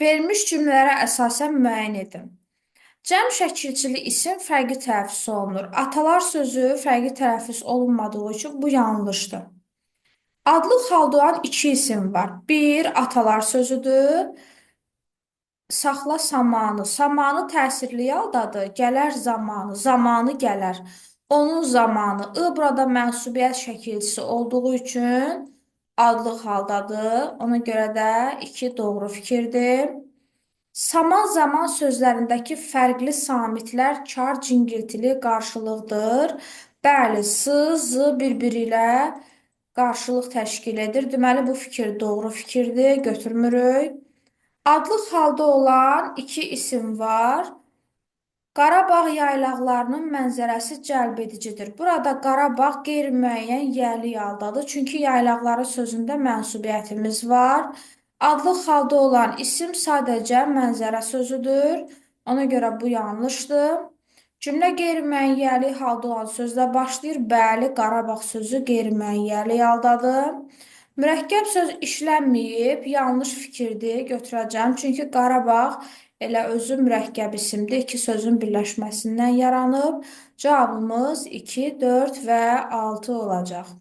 Verilmiş cümlələrə əsasən müəyyən edin. Cəm şəkilçili isim fərqli tələffüz olunur. Atalar sözü fərqli tələffüz olunmadığı üçün bu yanlışdır. Adlıq halda olan iki isim var. Bir, atalar sözüdür. Saxla samanı. Samanı təsirli haldadır. Gələr zamanı. Zamanı gələr. Onun zamanı. I burada mənsubiyyət şəkilçisi olduğu üçün adlıq haldadır. Ona görə də 2 doğru fikirdir. Saman zaman sözlərindəki fərqli samitlər kar cingiltili qarşılıqdır. Bəli, s, z bir-biri ilə qarşılıq təşkil edir. Deməli, bu fikir doğru fikirdir. Götürmürük. Adlıq halda olan iki isim var. Qarabağ yaylaqlarının mənzərəsi cəlb edicidir. Burada Qarabağ qeyri-müəyyən yiyəli haldadır. Çünki yaylaqları sözündə mənsubiyyətimiz var. Adlıq halda olan isim sadəcə mənzərə sözüdür. Ona görə bu yanlışdır. Cümlə qeyri-müəyyən yiyəli halda olan sözlə başlayır. Bəli, Qarabağ sözü qeyri-müəyyən yiyəli haldadır. Mürəkkəb söz işlənməyib, yanlış fikirdir, götürəcəm. Çünki Qarabağ elə özü mürəkkəb isimdir. İki sözün birləşməsindən yaranıb. Cavabımız 2, 4 və 6 olacaq.